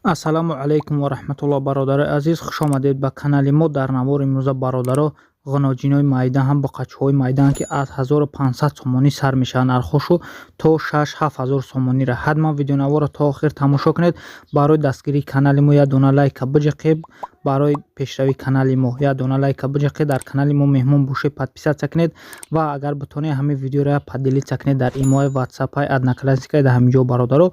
Ассалому алайкум ва раҳматуллоҳ, бародарои азиз, хушомадед ба канали мо. Дар навори имрӯза, бародаро, ғаноҷинои майда ҳам буқачаҳои майдаанд, ки аз 1500 сомонӣ сар мешаванд нархҳошу то 6-7 ҳазор сомониро. Ҳатман видеонаворро то охир тамошо кунед. Барои дастгирии канали мо як дона лайка биҷиқед, барои пешравии канали мо як дона лайка биҷиқед. Дар канали мо меҳмон бошед, подписаться кунед ва агар битонед, ҳамин видеоро поделиться кунед дар имои, ватсапай, Одноклассникай, дар ҳамин ҷо. Бародаро,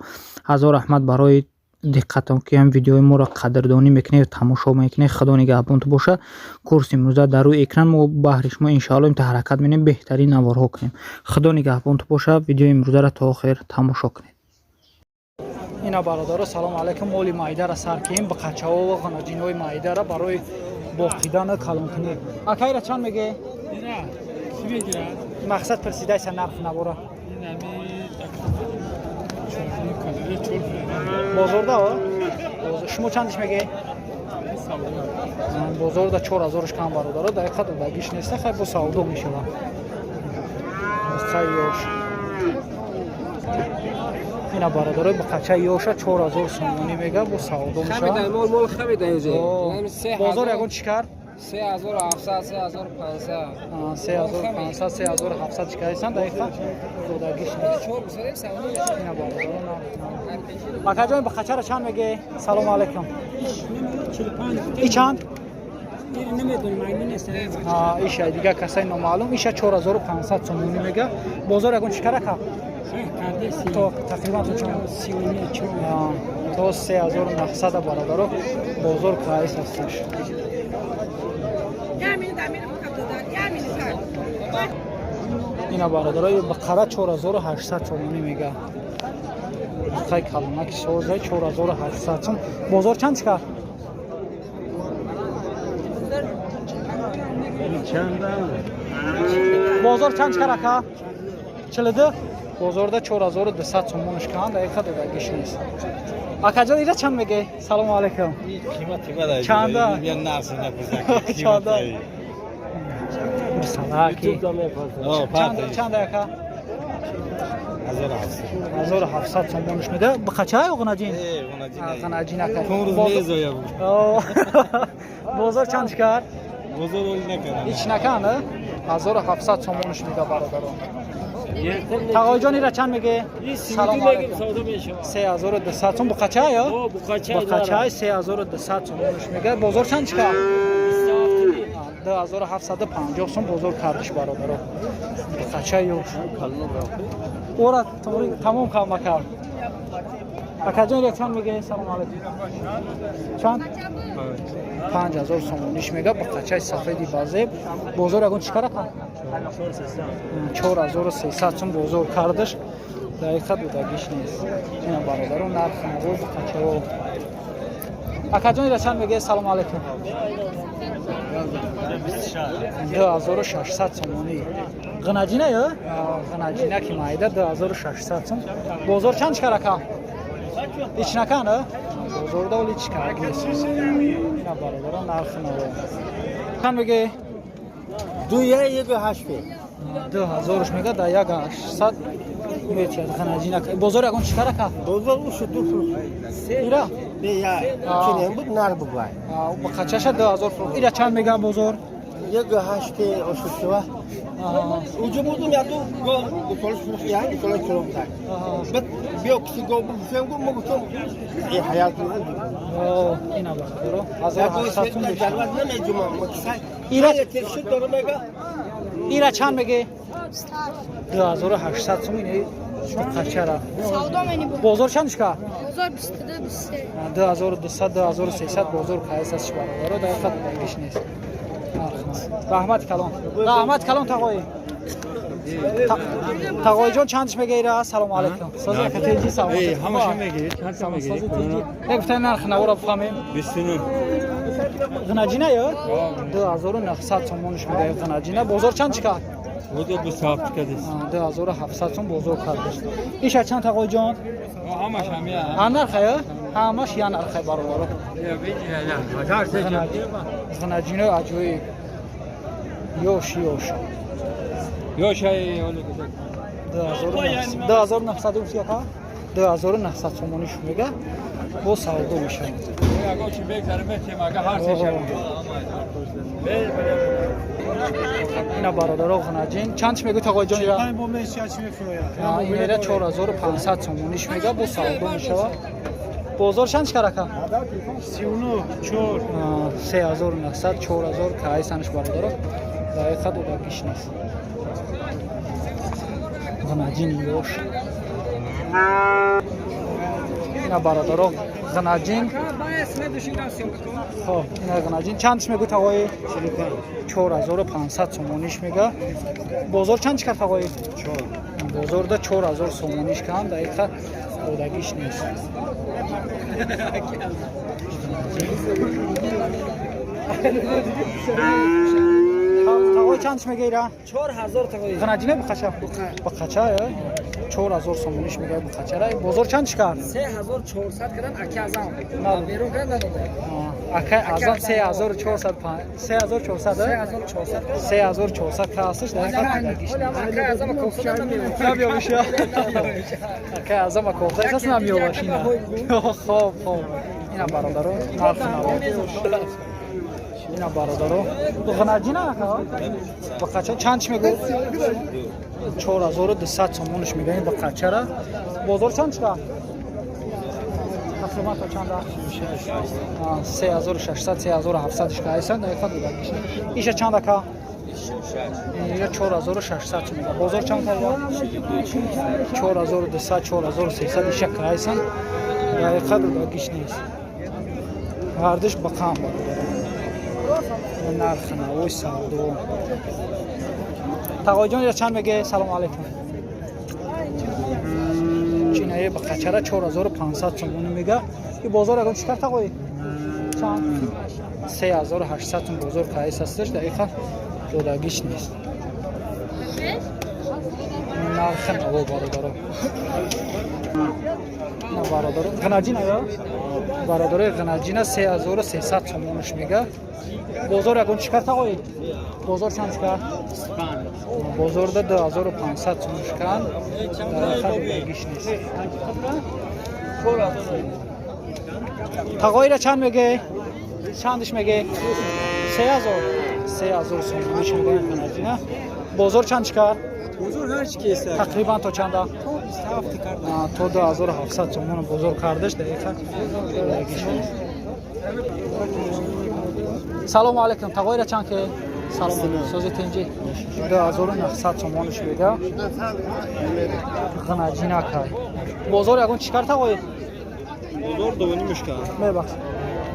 ҳазор раҳмат барои диққатон, ки ҳам видеои моро қадрдонӣ мекунед, тамошо мекунед. Худо нигаҳбонтон боша. Курси имрӯза дар рӯи экран. Мо баҳри шумо иншоалло имта ҳаракат менем, беҳтарин наворҳо кунем. Худо нигаҳбонтон боша. Видеои имрӯзаро то охир тамошо кунед. Ина, бародаро, салому алайкум. Моли майдара сар кием, буқачаҳо ва ғаноҷинои майдара барои боқидану калонкунӣ. Акайра чанд меге? Мақсад пурсидайса нарх навора. Бозорда шумо чандиш меге? Бозорда 4000-ш кам, бародаро, дақиқа додагиш неста. Хай, бо савдо мешава. Хай, ёш ина, бародаро, буқача ёша 4000 сомонӣ мега, бо савдо мешава. Бозор ягон чӣ кард? 3700, 3500. 3500, 3700 чӣ кардисан, дақиқа додагиш нест. Ина, бародаро. Акаҷон, буқачаро чанд меге? Салому алайкум. И чанд? Иша дига касаи номаълум, иша 4500 сомонӣ мега. Бозор ягон чӣ кара ка? То тақрибан то 3900, бародаро, бозор кайс ҳасташ. Ина, бародаро, бақара 4800 сомонӣ мега. Қай калонаки соза 4800 сом. Бозор чанд чӣ кард? Бозор чанд чикар, ака? 42. Бозорда 4200 сомонш канд, дақиқа додагиш нест. Акаҷон, ира чанд меге? Салому алайкум. Чанда? Чанда? Салаки чанда, ака? 1700 сомонш меда. Буқача ё ғанаҷин? Ғанаҷин, ака. Бозор чанд чикар? Ҳеч наканд. 1700 сомонш меда, бародарон. Тағоиҷон, ира чанд меге? Салому алайкум. 3200 сом буқача ё? Буқачаи 3200 сомонш мега. Бозор чанд чикар? 2750 сом бозор кардиш, бародаро. Буқача ёш. Ора тамом кам. Акаҷон, ира чанд меге? Салому алайкум. Чанд? 5000 сомониш мега, буқачаи сафеди базеб. Бозор ягон чӣ кара? 4300 сом бозор кардаш, дақиқа додагиш нест. Ина, бародаро, нархи наво буқачаҳо. Акаҷон, ира чанд меге? Салому алайкум. 2600 сомонӣ. Ғинаҷина ё ғинаҷина ки майда 2600 сом. Бозор чанд чикар, ака? Ҳеч наканд бозорда, оли чӣ карак нест. Ина, бародаро, нархи наво. Чанд меге? 2 1 8. 2000-ш мега, да як ҳаштсад метиҳад. Ғинаҷина. Бозор ягон чӣ кара, ка? Бозор ушу ду фурӯх. Ира? Не, я чинем буд, нар бугвай. Қачаша 2000 фурӯх. Ира чанд мега бозор? 1 8 ошушува. Уҷо будум, я ду го гусолаш фурӯх, я гусолаш кило так. Бад биё киси го буфем, го мо гуфтам э ҳаят. Ина, бародаро, 1700 сум. Намеҷумам мо кисай. Ира тиршуд дорам мега. Ира чанд меге? 2800 сум ини қачара. Бозор чанд шка? Бозор 22, 23. 2200, 2300 бозор кайс аст, бародаро, дақиқа додагиш нест. Раҳмати калон, раҳмати калон, тағои. Тағоиҷон, чандш мега ира? Салому алайкум. Сози акатеҷи, салом. Ҳамаша меги, чанд меги? Як гуфтани нархи навора бифаҳмем. 29. Ғинаҷина ё 2900 сомонш мега ғинаҷина. Бозор чанд чӣ кард? Бозор 27 кардист. 2700 сом бозор кардиш. Иша чанд, тағоиҷон? Ҳамаш ҳамия. Ҳам нарха ё? Ҳамаш я нарха, бародаро. Ғинаҷинои аҷоиб. Ёш, ёш. Ёшай. 2900 русия ка? 2900 сомониш мега. Бо савдо мешавад. Ягон чи бегзаре метем, ага ҳар се шаб. Ина бародаро, ғнаҷин чанд чи мегӯ, тағоиҷон, ира? Инера 4500 сомониш мега, бо савдо мешавад. Бозор чанд чи карака? 3900, 4000 кайсанш, бародаро, дақиқа додагиш нест. Ғнаҷини ёш. Ина бародаро, ғнаҷин. Хоб, ина ғнаҷин чанд чи мегӯ, тағои? 4500 сомониш мега. Бозор чанд чи кард, тағои? Бозорда 4000 сомониш кам, дақиқа додагиш нест. Тағои, чанд чи мега ира? 4000, тағои. Ғнаҷине бухача? Бухача, 4000 сомониш мега бухачара. Бозор чанд чи кард? 3400 кардан, аки Азам. Берун кардан надода. Акай Азам 3400, 3400, 3400. 3400 каасиш, дақиқа додагиш нест. Акай Азам кофта намеёбад. Намеёбиш. Акай Азам кофта эсас намеёбаш ина. Хоб, хоб. Ина бародаро, нархи наво. Ина бародаро. Ғнаҷина ака? Бақача чанд чи мегӯ? 4200 сомониш мега ин бақачара. Бозор чанд чика? Тақрибан то чанда? 3600, 3700 шка айсан, дақиқа додагиш. Иша чанд, ака? Ира 4600 мега. Бозор чанд карда? 4200, 4300 иша кайсан. Дақиқа додагиш нест. Ҳардуш ба қам, бародаро. Нархи навои савдо. Тағоиҷон, ира чанд меге? Салому алайкум. Чинае ба қачара 4500 сомонӣ мега. И бозор ягон чӣ кард, тағои? Чанд? 3800 сом бозор кайс ҳасташ, дақиқа додагиш нест. Нархи наво, бародаро. На бародаро, ғнаҷина ё? Бародарои, ғнаҷина 3300 сомониш мега. Бозор ягон чӣ кард, тағои? Бозор чанд чӣ кард? Бозорда 2500 сомониш кард. Дақиқа додагиш нест. Тағоира чанд меге? Чандиш меге? 3000. 3000 сомониш мега ғнаҷина. Бозор чанд чӣ кард? Бозор ҳар чи ки аст. Тақрибан то чанда? То 27 кард. То 2700 сомон бозор кардаш, дақиқа додагиш нест. Салому алайкум, тағоира чанд ке? Салом, сози тинҷи. 2900 сомониш мега. Ғнаҷина кай. Бозор ягон чӣ кард, тағои? Бозор дувонимаш кард. Мебахш.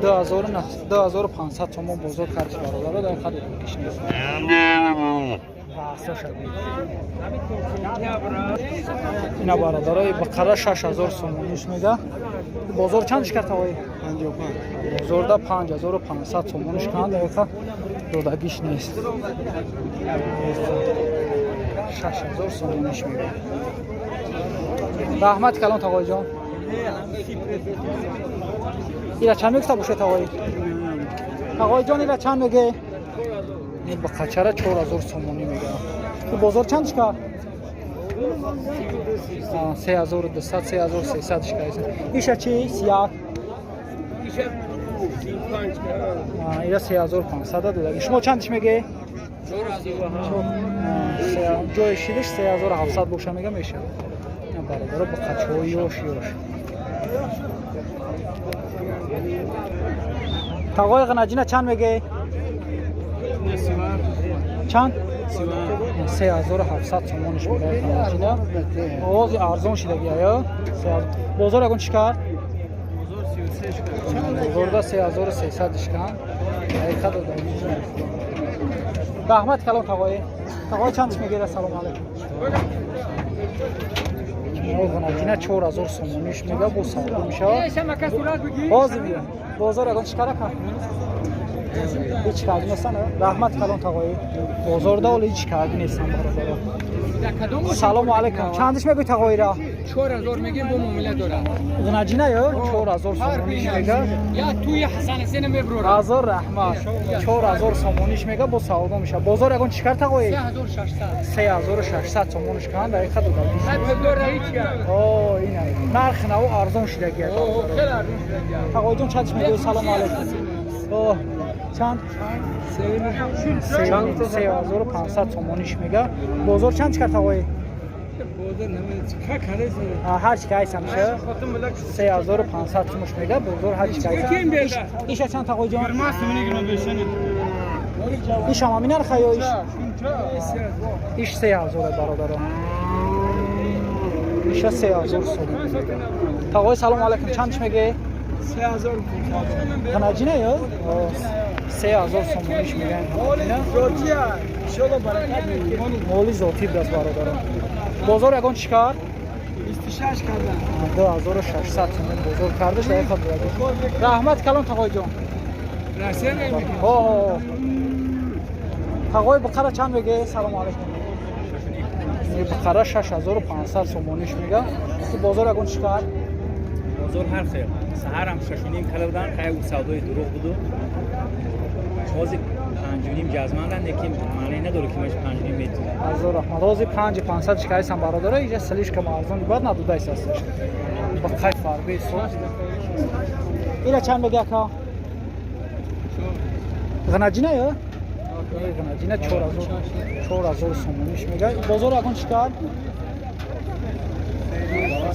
2500 сомон бозор кардиш, бародаро, дақиқа додагиш нест. Ина бародарои, бақара 6000 сомониш мега. Бозор чандиш кард, тағои? 55. Бозорда 5500 сомониш канд, дақиқа додагиш нест. 6000 сомониш мега. Раҳмати калон, тағоиҷон. Ира чанд мегуфта бошед, тағои? Тағоиҷон, ира чанд меге? Ин бақачара 4000 сомонӣ мега. Бозор чанд шка? 3200, 3300 шка. Иша чи? Сияк. Ира 3500 додаги. Шумо чандиш меге? Ҷои шидаш 3700 боша мега, мешавад. Бародаро, бақачаҳои ёш ёш. Тағои, ғнаҷина чанд меге? Чанд? 3700 сомониш мега ғнаҷина. Оғози арзон шидаги ая. Бозор ягон чӣ кард? Бозорда 3300 шкан. Дақиқа додаги. Раҳмат калон, тағои. Тағои, чандиш мегира? Салому алайкум. Ғнаҷина 4000 сомониш мега, бо савдо мешавад. Ҳозир бия. Бозор ягон чӣ кара кард? Ҳеҷ карди нестан? Раҳмат калон, тағои. Бозорда оли ҳеҷ карди нестан, бародаро. Салому алайкум. Чандиш мегӯй, тағоира? 4000 мегем, бо муомила дорад. Ғнаҷина ё 4000 сомониш мега. Я туи Ҳасан Ҳусейн меброра. Ҳазор раҳмат, 4000 сомониш мега, бо савдо меша. Бозор ягон чӣ кар, тағои? 3600. 3600 сомониш кан дар иқа дода. Ҳай пулдор ҳеч. О, ина нархи наву арзон шудагия. Хеле арзон шудагия. Тағоиҷон, чанд мегӯӣ? Салому алайкум. О, чанд? 3500 сомониш мега. Бозор чанд чӣ кар, тағои? Ҳар чи ки айсам ша, 3500 сомош мега. Бозор ҳар чи ки айсам. Иша чанд, тағоиҷон? Ишам ҳамин нарха ё иш? Иш 3000, бародаро, иша 3000 сомон. Тағои, салому алайкум, чанд чӣ мегӯӣ? Ғнаҷина ё 3000 сомониш мегӯян. Моли зотӣ будааст, бародаро. Бозор ягон чӣ кард? 2600 сомон бозор кардаш. Раҳмат калон, тағоиҷон. Тағои, буқара чанд мегӯӣ? Салому алайкум. Буқара 6500 сомониш мега. Бозор ягон чӣ кард? Бозор ҳар хел. Саҳарам 6,5 кала будан, хай, савдои дурӯғ буду. Ҳозир 5,5 ҷазмандан, лекин маъне надорад, ки маш 5,5 метавонам. Ҳазор раҳмат. Ҳозир 5500 шикайсам, бародаро. Иҷа слишком арзон бад надудайс асташ. Ба қай фарбе соз. Ира чанд мега, ака? Ғнаҷина ё? Ғнаҷина 4000, 4000 сомониш мега. Бозор ягон чӣ кард?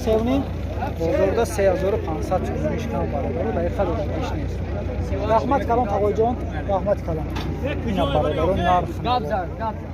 3,5. Бозорда 3500 сомониш кам, бародаро, дар иқа додагиш нест. Раҳмат калон, тағоиҷон, раҳмат калон. Ина, бародаро, нарх. Гап зад, гап зад.